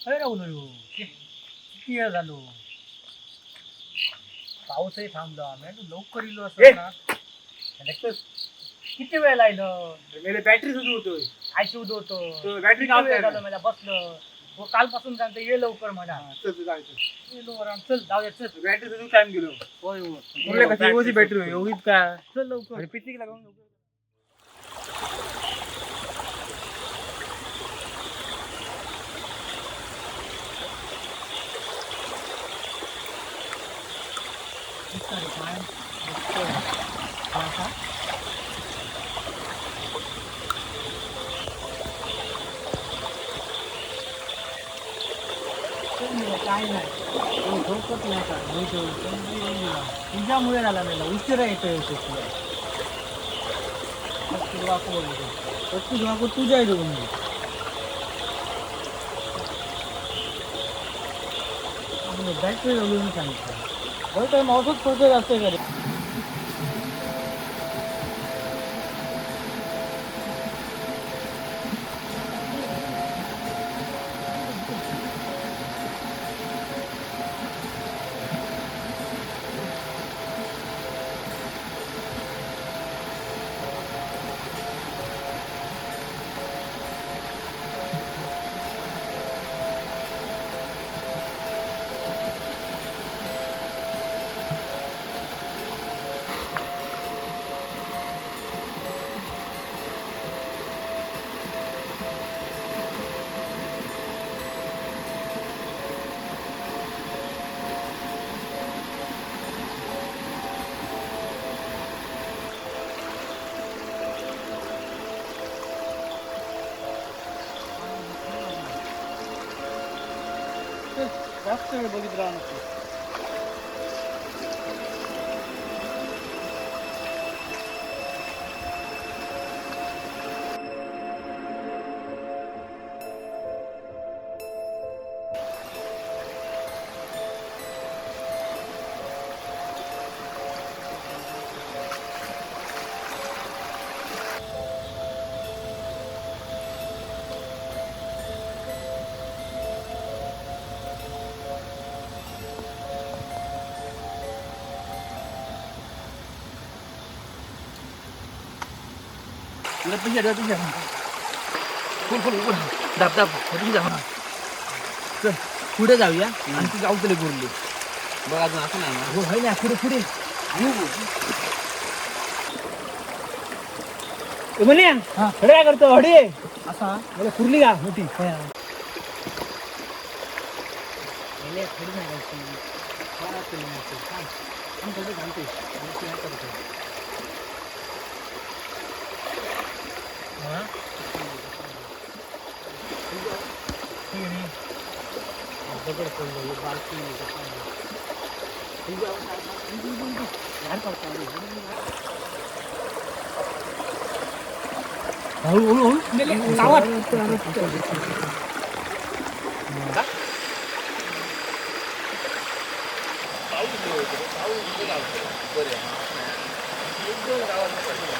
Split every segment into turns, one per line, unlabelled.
अरे राहुल हो, किती वेळ झालो, पाऊसही थांबला. मी लवकर इलो असं ना. किती वेळ लागलं?
मेरे बॅटरी सुरू होतोय.
काय शोध होतो?
तो बॅटरी
किती वेळ झालं मला बसलं हो, कालपासून सांगतो ये लवकर म्हणा. ये लवकर, चल जाऊया चल.
बॅटरी सुरू टाइम गेलो.
होय होय.
कुठल्या कशी एवढी बॅटरी एवढीच का?
चल लवकर.
पिकनिक लागून लवकर.
काय नाही झोपत नाही का? तुझ्यामुळे झाला मेला उशिरा येतोय. वाकू तुझ्या बॅटरी घालून सांगितलं. होय काय मावसच परफेक्ट असतोय का रे? जास्त वेळ बघित राहू नको.
दाब दाब दाब. चल पुढे जाऊया आणि ती जाऊ तुला बोलली.
बघ अजून असं नाही ना.
हो होय ना, पुढे पुढे. म्हणे हडे काय करतो हडे?
असा
मला कुर्ली का मोठी?
पहिले थोडी नाही घालची. मला केली नाही ती. थांब. थांब, थोडं घालते. आणि ती नाही करते. हा? ठीक आहे नी. दगड पडलो, हे बारकी आहे, काय आहे. झाड पडतं आणि
हळू हळू हळू. गावात.
पाऊस होतो, पाऊस इथे गावतो. बरं आहे, असं नाही. एक दोन गावात पडलं.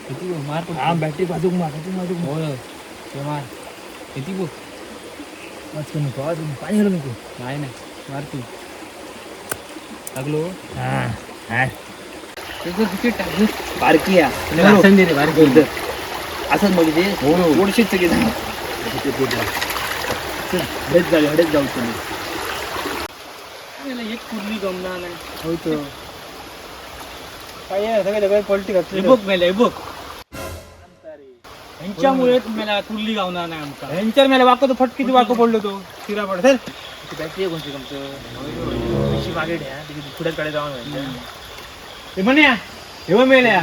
किती मार? हा बॅटरी बाजूक मार, बॅटरी बाजूक मार.
हो ते मार किती बघ.
वाच करू नको, आवाज करू नको, पाणी घालू नको.
नाही नाही, मार तू लागलो.
हा हा.
बारकी आहे. दे रे बारकी. असंच म्हणजे ते गोडशीच सगळी झालं.
चल हडेच जाऊ, हडेच जाऊ चल.
एक कुर्ली गमना नाही.
होय तर. काय आहे, सगळे दगड पलटी घातली.
हे बघ मेला, हे बघ, ह्यांच्यामुळेच मेला कुर्ली गावणार नाही आमचा.
ह्यांच्यावर मेला वाको तो फटकी वाको पडलो तो शिरा पडतो. चल.
बॅटरी कोणती तुमचं अशी मागे ठेवा, पुढे कडे जाऊन.
हे म्हणे हे मेल्या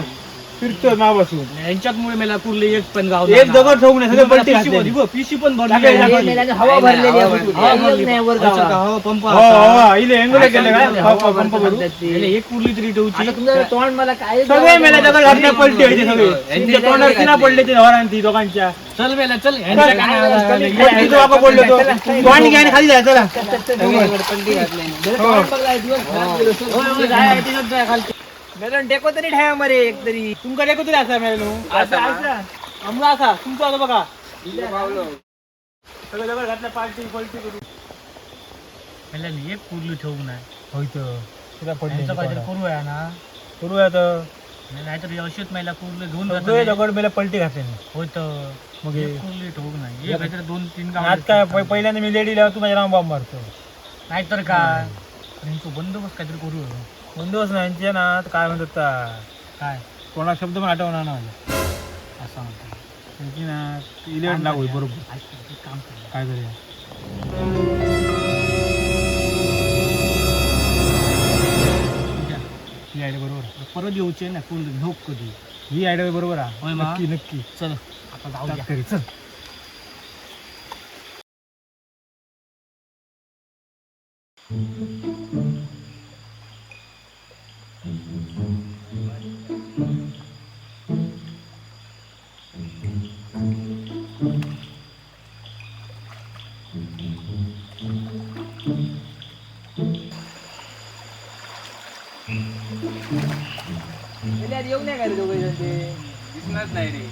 फिरतोय मापासून.
ह्यांच्यामुळे मेला कुर्ली एक पण गावणार.
एक दगड ठेवून नाही, सगळे पलटी घातले.
पिशी पण भरली.
हवा भरलेली आहे.
हवा भरली.
नाही वर
अच्छा,
गावात.
हवा पंप.
हो हो, इले एंगुले केले काय
हवा
पंप करू.
एक कुर्ली तरी ठेवची.
आता तुमचं तोंड मला काय
सगळे मेल्या दगड घातले, पलटी व्हायचे सगळे. त्यांच्या तोंडावर किना पडले ते नवरांती दोघांच्या.
चल मेला चल, ह्यांच्या काय.
पलटी तो वाको पडलो तो तोंड घ्या आणि खाली जायचं. चला.
टेको तरी ठेवा मरे एक तरी.
तुमका टेको तरी असा मेलो आमला असा तुमचा आता बघा सगळे दगड घातले पालटी पलटी करू.
मेला एक कुर्ली ठेवू नाही.
होय तर तुला पडले.
ह्यांचं काहीतरी करूया ना.
करूया तर.
नाहीतर अशीच मेला कुर्ली घेऊन
सगळे
जातो.
दगड मेला पलटी घातले.
होय तर.
मग
एक
हे-
कुर्ली ठेवू नाही, एक काहीतरी दोन तीन
आज काय
गाव.
पहिल्यांदा मी लेडीला तू माझ्या नाव बॉम्ब मारतो.
नाहीतर काय, यांचा बंदोबस्त काहीतरी करू.
बंदोबस्त नाही यांचे ना तर काय म्हणतात ता,
काय
कोणा शब्द पण आठवणार ना माझ्या.
असं म्हणतात.
त्यांची ना इलेव्हन लागू होईल बरोबर.
ऐक, एक काम करूया.
काय करूया?
उद्या
ही आयडिया बरोबर आहे.
परत येऊचे ना कुर्ली घेऊ कधी.
ही आयडिया बरोबर आहे.
होय मा?
नक्की नक्की.
चल आता जाऊया.
तात्काळ, चल.
येऊ नाही का रे दोघे जण ते?
दिसणार नाही रे.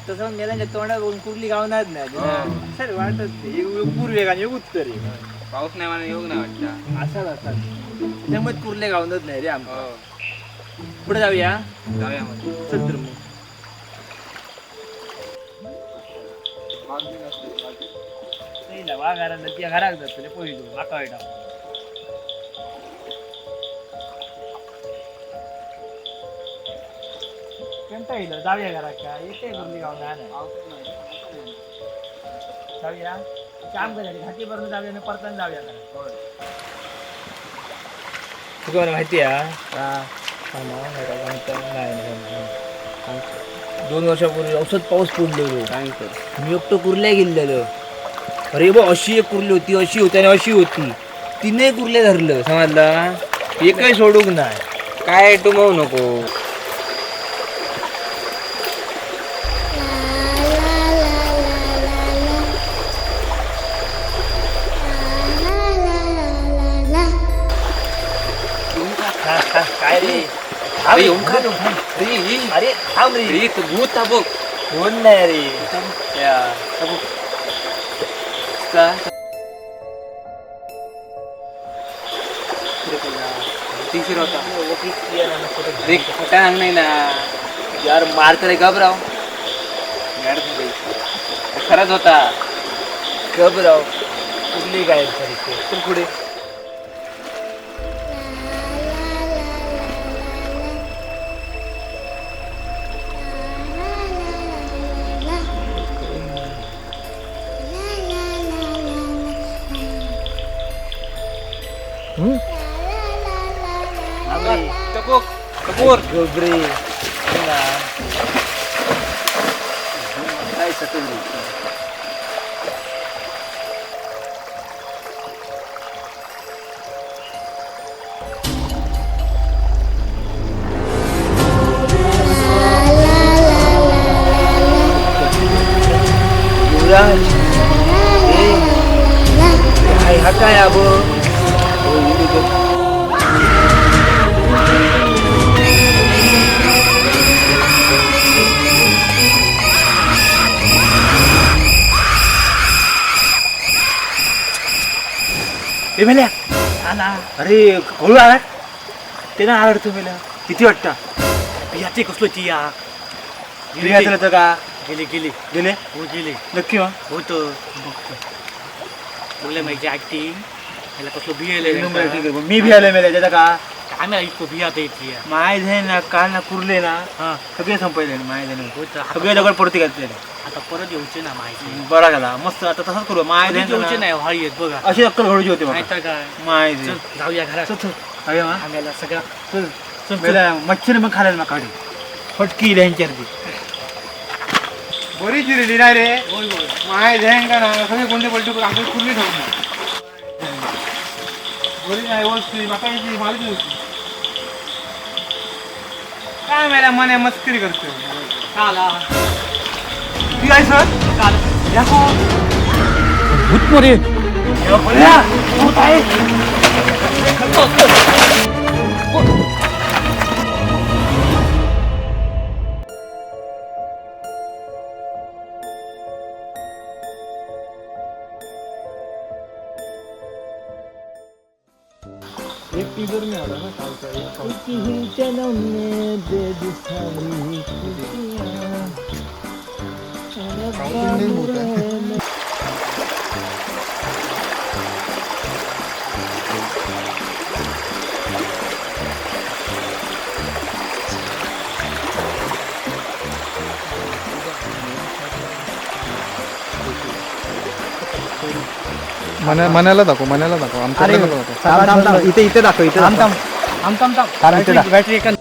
तसं मेल्याच्या तोंडात बघून कुर्ली गावणार नाही.
हो.
सर वाटत नाही. एक पूर्व एक आणि एक उत्तर आहे.
पाऊस नाही मला येऊ नाही वाटतं.
असाच असाच त्यामुळे कुर्ले गावणार नाही रे आमचं.
हो.
पुढे जाऊया.
जाऊया मग.
चल तर मग. नाही ना, वाघ आला तर त्या घरात जातले पोरी माका वाईट. कंटाळा येईल, जाऊया घरात का एकही कुर्ली गावणार नाही. जाऊया, काम करायला घाटीपर्यंत जाऊया आणि परताना जाऊया घरात. तुका मला माहिती आहे नाही, 2 वर्षापूर्वी औषध पाऊस पडलेलो, मी एकटो कुर्ल्या गेलेलो. अरे बा, अशी एक कुर्ली होती, अशी होती आणि अशी होती. तिने कुर्ले धरलं समजला, एकही सोडूक नाही.
काय टुमवू नको.
काय रे?
अरे येऊन खा. अरे ही.
अरे थांब रे.
अरे तो भूत हा बघ.
कोण नाही रे.
या, हा बघ. का? तिसरा होता. अरे खोटा अंग नाही ना.
यार मारत रे, घबराव.
खराच होता.
घबराव कुठली काय चल पुढे.
कपूर कपूर.
घबरे.
काय सतत.
युवराज ए, काय हा काय अबो? हो, इकडे.
ए मेल्या, अरे हळू आला ते ना आरडतो मेल्या किती वाटतं.
बियाचे कसलो ती या.
बियाचं का?
गेले गेले.
गेले.
हो गेले.
नक्की मा.
होत बोलले माहिती ऍक्टिंग ह्याला कसलो
एक नंबर
बियाले.
acting कर. मी भी आले मेले त्याचा का.
आम्ही इतको बिया द्यायची.
माय झे ना काल ना कुर्ले ना.
हा.
सगळे संपले माय झे.
होत.
सगळे दगड पडते घातले.
आता परत येऊचे ना माहिती.
बरा झाला मस्त, आता तसंच करू माय.
कधीच येऊचे नाही व्हाळी येत बघा.
अशी अक्कल घडूची होती
नाही
मला.
तर काय.
माय झे.
चल जाऊया घरात.
चल चल अरे मा.
आम्हाला सगळा.
चल
चल.
मेला मच्छर मग खायला मग काढी फटकी यांच्यावरती बरी जिरली नाही रे.
होय होय.
माय झेंग का ना सगळे कोणते पलटू आमच्या कुर्ली ठेवून बरी नाही वस्तू माका याची मालकी होती काय मेला मने मस्करी करतो.
काला.
ती काय सर.
काला.
भूतमोरे भूत आहे.
मनाला दाखव, मनाला दाखव, आमच्याकडे नको दाखव.
इथे इथे दाखव, इथे
थांब थांब थांब थांब थांब बॅटरी एका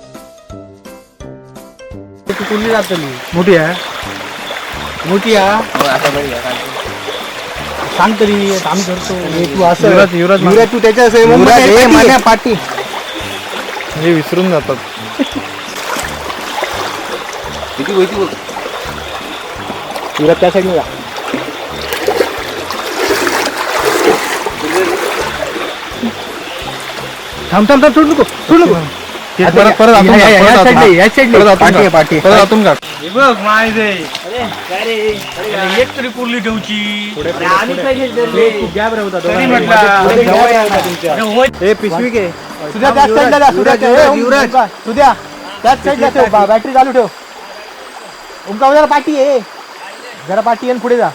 कुठली जातली.
मोठी आहे मोठी आहे.
सांग तरी आम्ही धरतो.
तू असं
युवराज युवराज
युवराज तू त्याच्या युवराज, ए, मन्या पाटी
हे विसरून जातात.
किती होती बघ.
युवराज त्या साईडने जा. थांब थांब थांब, सोडू नको सोडू नको.
परत परत आतून
या,
काढ,
या,
परत
या
आतून
साईडला ये, या
काढ.
साईडला
परत
ये.
आतून
पाठी आहे,
काढ.
पाठी आहे.
परत आतून काढ.
हे बघ माय जे
काय रे?
एक तरी कुर्ली ठेवची.
आम्ही पाहिजे धरले.
गॅप राहू होता
तरी
दोघांमध्ये.
म्हटलं.
पुढे जवळ या ना तुमच्या.
अरे होय.
ए पिशवी घे सुद्या, त्याच साईडला जा सुद्या. ए, ओम, सुद्या त्याच साईडला ठेव, बॅटरी चालू ठेव. ओमका जरा पाठी ये, जरा पाठी ये आणि पुढे जा.